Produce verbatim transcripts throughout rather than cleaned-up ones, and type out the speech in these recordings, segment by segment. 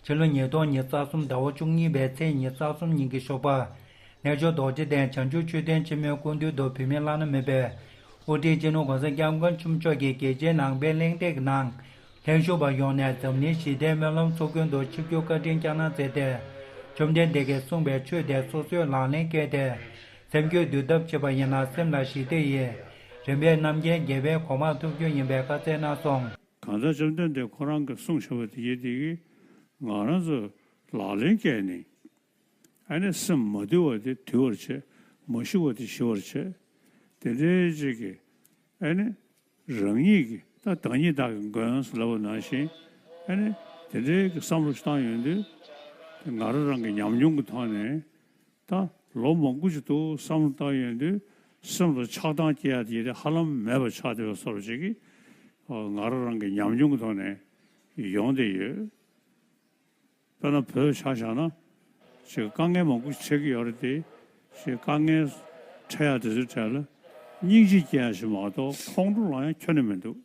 ཕྱི་ལོ་ཉིས་སྟོང་ཉི་ཤུ་རྩ་གསུམ་ཟླ་བ་བཅུ་གཉིས་པའི་ཚེས་ཉི་ཤུ་རྩ་གསུམ་ཉིན་གྱི་ཞོགས་པ། ལྷ་ལྕམ་རྡོ་རྗེ་གདན་བྱང་ཆུབ་མཆོད་རྟེན་ཆེན་མོའི་སྐུ་མདུན་དུ་བོད་མི་བླ་ན་མེད་པས་དབུ་ཁྲིད་སྤྱི་ནོར་༸གོང་ས་༸སྐྱབས་མགོན་ཆེན་པོ་མཆོག་གིས་རྒྱལ་སྤྱིའི་ནང་པའི་གླེང་སྟེགས་ནང་ལྷན་ཞུགས་པ་ཡོངས་ནས་འཛམ་གླིང་ཞི་བདེའི་སྨོན་ལམ་ཚོགས་མགོན་དུ་ཆིབས་བསྒྱུར་བཀའ་དྲིན་བསྐྱངས་གནང་མཛད་དེ། བཅོམ་ལྡན་འདས་ཀྱིས་གསུངས་པའི་ཆོས་དེ་སོ་སོས་ལག་ལེན་བཀལ་ཏེ། སེམས་རྒྱུད་འདུལ་ཐབས་བྱེད་པ་ཡིན་ན་སེམས་ལ་ཞི་བདེ་ཡིས་རིམ་པས་རྣམ་མཁྱེན་རྒྱལ་བའི་གོ་འཕང་ཐོབ་རྒྱུ་ཡིན་པའི་བཀའ་སྩལ་གནང་སོང་། གང་ལྟར་བཅོམ་ལྡན་འདས་ཁོ་རང་གིས་གསུངས་བཞག་པ་དེ་ཡིན་དེ་གིས་ང་རང་ཚོ་ལག་ལེན་བཀལ་ནས། ཨ་ནི་སེམས་མ་དུལ་བ་དེ་དུལ་བར་བྱེད། མ་ཞི་བ་དེ་ཞི་བར་བྱེད། དེ་འདྲའི་ཅིག་གིས་ཨ་ནི་རང་ཉིད་ཀྱི་ད་བདག་ཉིད་བདག་གི་མགོན་ཟེར་ལབ་པ་ནང་བཞིན། ཨ་ནི་དེ་འདྲའི་གི་བསམ་བློ་ཞིག་བཏང་ཡོང་དུས། ང་རང་རང་གི་ཉམས་མྱོང་གི་ཐོག་ནས། ད་ལོ་མང་པོ་ཞིག་འདུག་བསམ་བློ་བཏང་ཡོང་དུས། སེམས་ལ་ཆགས་སྡང་སྐྱེ་ཡ་དེ་ཧ་ལམ་མེད་པ་ཆགས་བསྡད་པ་བཟོ་འདྲ་ཅིག་གིས་ང་རང་རང་གི་ཉམས་མྱོང་གི་ཐོག་ནས་ཡོང་བསྡད་ཡོད། དཔེར་ན་བོད་ཆ་བཞག་ན། ཅིག་དཀའ་ངལ་མང་པོ་ཞིག་འཕྲད་ཀྱི་ཡོད་རེད་དེ། ཅིག་དཀའ་ངལ་འཕྲད་ཡ་དེ་ཚོའི་གྲས་ལ་སྙིང་རྗེ་སྐྱེ་ཡ་ཞིག་མ་གཏོགས་ཁོང་ཁྲོ་ལངས་ཡ་ཁྱོན་ནས་མི་འདུག་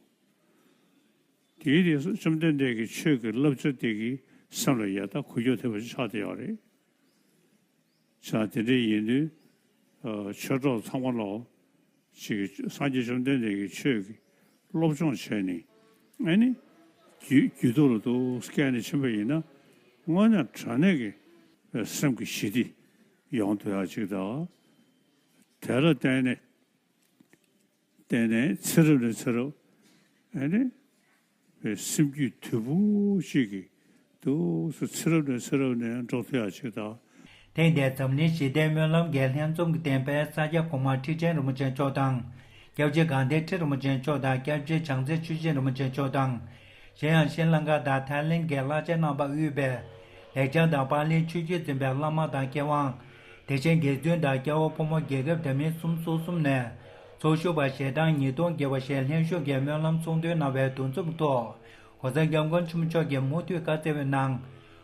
དེའི་རིགས་སུ་བཅོམ་ལྡན་འདས་ཀྱི་ཆོས་ཀྱི་བསླབ་བྱ་དེ་གིས་སེམས་ལ་ཡ་ད་འགུལ་སྐྱོད་ཐེབས་པ་ཞིག་ཆགས་བསྡད་ཡོད་རེད། ཆ་དེ་འདྲ་ཡིན་དུས། ཆོས་གྲོགས་ཚང་མ་ལོ། ཅིག་སངས་རྒྱས་བཅོམ་ལྡན་འདས་ཀྱི་ཆོས་ཀྱི་སློབ་སྦྱོང་བྱས་ནས། ཨ་ནི། རྒྱུད་རྒྱུད་ཐོག་ལ་འདུག་སྐྱེས་ནས་ཕྱིན་པ་ཡིན་ན། དངོས་གནས་དྲང་གནས་ཀྱི་སེམས་ཀྱི་ཞི་བདེ་ཡོང་ཐུབ་ཡག་ཅིག་དང་། དེ་ལ་བརྟེན་ནས། བརྟེན་ནས་ཚེ་རབས་ནས་ཚེ་རབས། ཨ་ནི། པའི་སེམས་རྒྱུད་དུལ་པོ་ཅིག་གིས་འདུག་སེ་ཚེ་རབས་ནས་ཚེ་རབས་ནས་འགྲོ་ཐུབ་ཡག་ཅིག་དང་། ཐེངས་འདིའི་འཛམ་གླིང་ཞི་བདེའི་སྨོན་ལམ་གྱི་ལྷན་འཛོམས་ཀྱི་སྟེང་དཔལ་ས་སྐྱ་གོང་མ་ཁྲི་ཆེན་རིན་པོ་ཆེ་མཆོག་དང་། སྐྱབས་རྗེ་དགའ་ལྡན་ཁྲི་རིན་པོ་ཆེ་མཆོག་དང་སྐྱབས་རྗེ་བྱང་རྩེ་ཆོས་རྗེ་རིན་པོ་ཆེ་མཆོག་དང་། གཞན་ཡང་ཤྲི་ལང་ཀ་དང་ཐའི་ལེན་གྱི་བླ་ཆེན་རྣམ་པ་དབུས་པའི་ལེགས་བྱང་དང་པཱ་ལིའི་ཆོས་བརྒྱུད་འཛིན་པའི་བླ་མ་དང་མཁས་དབང་། དེ་བཞིན་དགེ་བཙུན་དང་སྐྱ་བོ་ཕོ་མོ་རྒྱལ་ཁབ་འདྲ་མིན་གསུམ་སོ་གསུམ་ནས། ཚོགས་ཞུགས་པ་ཞལ་གྲངས་ཉིས་སྟོང་བརྒལ་བ་ཞིག་ལྷན་ཞུགས་ཀྱིས་སྨོན་ལམ་ཚོགས་འདུའི་ནང་བའི་འདུ་འཛོམས་ཐོག་༸གོང་ས་༸སྐྱབས་མགོན་ཆེན་པོ་མཆོག་གིས་མུ་མཐུད་བཀའ་སྩལ་བའི་ནང་།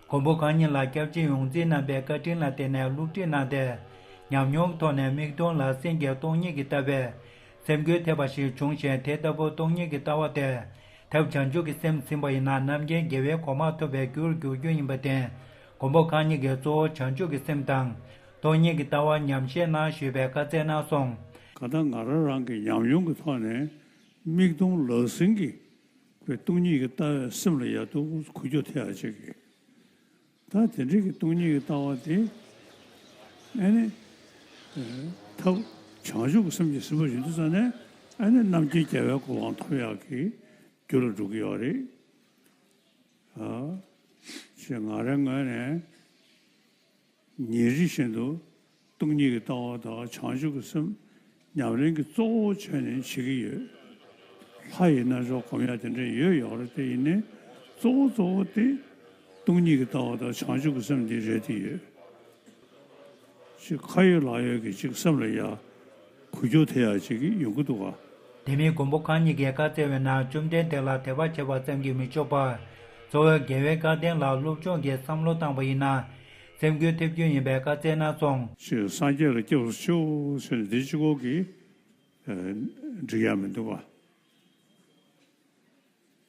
མགོན་པོ་གང་ཉིད་ལ་སྐྱབས་རྗེ་ཡོངས་འཛིན་རྣམ་པའི་བཀའ་དྲིན་ལ་བརྟེན་ནས་སློབ་ཁྲིད་གནང་སྟེ། ཉམས་མྱོང་ཐོག་ནས་མིག་མཐོང་ལག་ཟིན་གྱི་སྟོང་ཉིད་ཀྱི་ལྟ་བས་སེམས་འགུལ་ཐེབས་པ་ཞིག་བྱུང་ཞིང་། དེ་ལྟ་བུ་སྟོང་ཉིད་ཀྱི་ལྟ་བ་དེ་ཐབས་བྱང་ཆུབ་ཀྱི་སེམས་ཟིན་པ་ཡིན་ན་རྣམ་མཁྱེན་རྒྱལ་བའི་གོ་འཕང་ཐོབ་པའི་རྒྱུར་འགྱུར་རྒྱུ་ཡིན་པར་བརྟེན། མགོན་པོ་གང་ཉིད་ཀྱིས་གཙོ་བོ་བྱང་ཆུབ་ཀྱི་སེམས་དང་སྟོང་ཉིད་ཀྱི་ལྟ་བ་ཉམས་བཞེས་གནང་ཞེས་པའི་བཀའ་སྩལ་གནང་སོང་། གང་ལྟར་ང་རང་རང་གི་ཉམས་མྱོང་གི་ཐོག་ནས་མིག་མཐོང་ལག་ཟིན་གྱི་སྟོང་ཉིད་ཀྱི་ལྟ་བས་སེམས་ལ་ཡ་ཏོག་འགུལ་སྐྱོད་ཐེབས་ཡ་ཅིག་གི། ད་དེ་འདྲའི་གི་སྟོང་ཉིད་ཀྱི་ལྟ་བ་དེ། ཨ་ནི། ཐབས་བྱང་ཆུབ་ཀྱི་སེམས་ཀྱིས་ཟིན་པ་ཡིན་དུས་ཙང་ནས། ཨ་ནི་རྣམ་མཁྱེན་རྒྱལ་བའི་གོ་འཕང་ཐོབ་ཡག་གི་རྒྱུ་ལ་འགྲོ་གི་ཡོད་རེད། ཨ། ཞེས་ང་རའི་ངོས་ནས་ཉིན་རེ་བཞིན་དུ་སྟོང་ཉིད་ཀྱི་ལྟ་བ་དང་བྱང་ཆུབ་ཀྱི་སེམས་ཉམས་ལེན་གྱི་གཙོ་བོ་བྱས་ནས་བྱེད་ཀྱི་ཡོད། ལྷ་ཡི་རྣལ་འབྱོར་སྒོམ་ཡ་དེ་འདྲ་ཡོད་ཡོད་རེད་དེ། ཡིན་ནའི་གཙོ་བོ་གཙོ་བོ་དེ་སྟོང་ཉིད་ཀྱི་ལྟ་བ་དང་བྱང་ཆུབ་ཀྱི་སེམས་འདི་རེད་དེ་ཡོད། ཅིག་ཁ་ཡོད་ལག་ཡོད་ཀྱི་ཅིག་སེམས་ལ་ཡ་འགུལ་སྐྱོད་ཐེབས་ཡ་ཅིག་ཡོང་གི་འདུག་ག། དེ་མིན་མགོན་པོ་གང་ཉིད་ཀྱིས་བཀའ་སྩལ་བའི་ནང་བཅོམ་ལྡན་འདས་ལ་དད་པ་བྱེད་པ་ཙམ་གྱིས་མི་ཆོག་པར། གཙོ་བོའི་རྒྱལ་བའི་བཀའ་བསྟན་ལ་སློབ་སྦྱོང་གི་བསམ་བློ་བཏང་པ་ཡིན་ན་སེམས་འགུལ་ཐེབས་རྒྱུ་ཡིན་པའི་བཀའ་སྩལ་གནང་སོང་། ཅིག་སངས་རྒྱས་ལ་སྐྱབས་སུ་མཆིའོ་ཟེར་ནས་འདི་གཅིག་པོ་གིས་འགྲིག་ཡ་མི་འདུག་ག།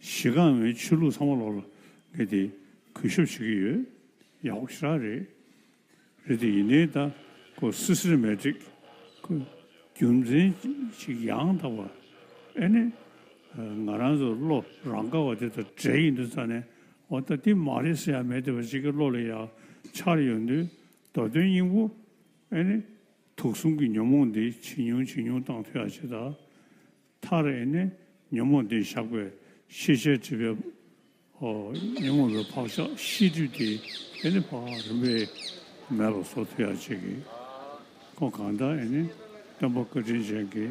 གཞི་རྐང་བའི་ཆོས་ལུགས་ཚང་མ་ལོག་ལ་ངས་དེ་གུས་ཞབས་བྱེད་ཀྱི་ཡོད། ཡག་པོ་ཞེ་དྲག་རེད། རེད་དེ་ཡིན་ནའི་ད་ཁོ་སི་སི་ཊེ་མེ་ཊིག་ཁོ་རྒྱུ་མཚན་ཅིག་ཡང་དག་པ། ཨེ་ནི། ང་རང་ཚོ་བློ་རང་ག་བ་དེ་དང་འདྲེས་ཡིན་དུས་ཙང་ནས། འོ་ད་དེ་མ་རེད་ཟེར་ཡ་མེད་དེ་བ་ཅིག་གི་བློ་ལ་ཡ་འཆར་ཡོང་དུས། མདོ་དོན་སྙིང་པོ། ཨེ་ནི། དུག་གསུམ་གྱི་ཉོན་མོངས་འདི་ཇེ་ཉུང་ཇེ་ཉུང་བཏང་ཐུབ་ཡ་ཅིག་དང་། མཐར་ཨེ་ནི་ཉོན་མོངས་འདི་བཞག་པའི་ཤེས་བྱའི་སྒྲིབ་པའི། ཨོ། ཉོན་མོངས་པའི་བག་ཆགས་ཤེས་སྒྲིབ་དེ་ཨེ་ནི་ཕར་རིམ་པས་མེད་པར་བཟོ་ཐུབ་ཡ་ཅིག་གི། ཁོང་གང་ལྟར་ཨེ་ནི་སྟོན་པ་བཀའ་དྲིན་ཅན་གྱི་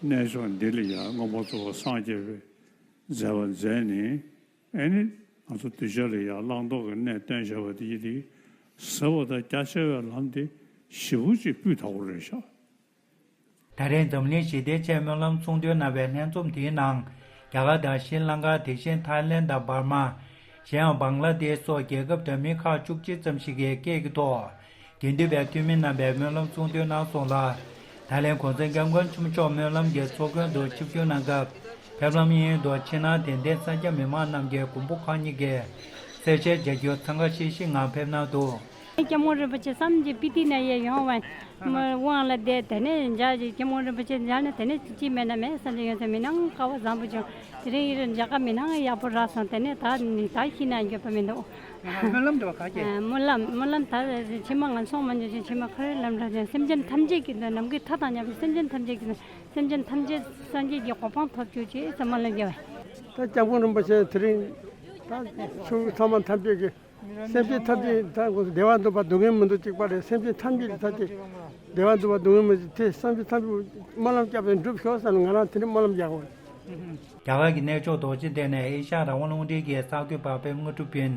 རྣལ་འབྱོར་འདི་ལ་ཡང་མངོན་པར་རྫོགས་པར་སངས་རྒྱས་པའི་མཛད་པ་མཛད་ནས། ཨེ་ནི་ང་ཚོ་གདུལ་བྱ་ལ་ཡང་བླང་དོར་གྱི་གནས་སྟོན་བྱ་བ་དེ་ཡིན་ཏེ། ཟབ་པ་དང་རྒྱ་ཆེ་བའི་ལམ་དེ་ཞེ་པོ་ཅིག་སྤུས་དག་པོ་རེད་ཤག། ད་རེས་འཛམ་གླིང་ཞི་བདེའི་ཆེད་སྨོན་ལམ་ཚོགས་འདུའི་ནང་བའི་ལྷན་འཛོམས་དེའི་ནང་རྒྱ་གར་དང་ཤྲི་ལང་ཀ། དེ་བཞིན་ཐའི་ལེན་དང་འབར་མ། གཞན་ཡང་བང་ལ་དེཤ་སོགས་རྒྱལ་ཁབ་འདྲ་མིན་ཁག་བཅུ་གཅིག་ཙམ་ཞིག་གི་སྐད་ཀྱི་ཐོག་དགེ་འདུན་པའི་འཐུས་མི་རྣམ་པས་སྨོན་ལམ་ཚོགས་འདུ་གནང་སོང་ལ། ད་ལན་གོང་ས་སྐྱབས་མགོན་ཆེན་པོ་མཆོག་སྨོན་ལམ་གྱི་ཚོགས་མགོན་དུ་ཆིབས་བསྒྱུར་གནང་སྐབས། ཕེབས་ལམ་དབྱིན་ཡུལ་དུ་ཕྱི་ནང་དད་ལྡན་སངས་རྒྱས་མི་མང་རྣམས་ཀྱིས་མགོན་པོ་གང་ཉིད་ཀྱི་ གསལ་བཤད་རྒྱག་རྒྱུ་འཚང་ཁ་ཤིག་ཤིག་ངང་ཕེབས་གནང་འདུག། སྐྱབས་མགོན་རིན་པོ་ཆེ་བསམ་གྱིས་པི་ཏི་ན་ཡེ་ཡོང་བ་མི་དབང་ལ་བསྡད། དེ་ནས་འཇགས་ཀྱི་སྐྱབས་མགོན་རིན་པོ་ཆེ་འཇགས་ནས། དེ་ནས་ཅི་མེད་ན་མེད་བསམ་གྱི་ཡོད་ཚད་མི་སྣང་དཀའ་བ་བཟང་པོ་བྱུང་། དེ་རིང་ཡིན་རུང་མཇལ་ཁ་མི་སྣང་ཡག་པོ་རག་སོང་། དེ་ནས་ད་ནི་ད་ཤི་ན་འགྱོད་པ་མི་འདུག། སྨོན་ལམ་འདྲ་བ་ག་གེ། སྨོན་ལམ། སྨོན་ལམ་ད་ཕྱི་མ་ང་ཚོ་མ་འཇོག་ཅིང་ཕྱི་མ་ཁོ་རའི་ལམ་འགྲོ་ཅིང་སེམས་ཅན་ཐམས་ཅད་ཀྱི་ནམ་མཁའི་མཐའ་དང་མཉམ་པའི་སེམས་ཅན་ཐམས་ཅད་ཀྱི་སེམས་ཅན་ཐམས་ཅད་སངས་རྒྱས་ཀྱི་གོ་འཕང་ཐོབ་གྱུར་ཅིག་ཟེར་སྨོན་ལམ་རྒྱབ་པ། ད་སྐྱབས་མགོན་རིན་པོ་ཆེ་དེ་རིང་ད་ཆོས་ཚང་མ་ཐམས་ཅད་ཀྱི་སེམས་ཅན་ཐམས་ཅད་ད་བདེ་བ་འདོད་པ་སྡུག་བསྔལ་མི་འདོད་ཅིག་པ་རེད། སེམས་ཅན་ཐམས་ཅད་ཀྱི་ད་དེ་བདེ་བ་འདོད་པ་སྡུག་བསྔལ་མི་འདོད་དེ་སེམས་ཅན་ཐམས་ཅད་སྨོན་ལམ་རྒྱབ་པའི་འགྲུབ་ཤོག་ཟེར་ནས་ང་རང་དེ་རིང་སྨོན་ལམ་རྒྱག་དགོས། རྒྱ་གར་གྱི་གནས་མཆོག་རྡོ་རྗེ་གདན་ནས་ཨེ་ཤ་ཡ་རང་དབང་རླུང་འཕྲིན་གྱི་གསར་འགོད་པ་པད་མ་དངོས་གྲུབ་ཡིན།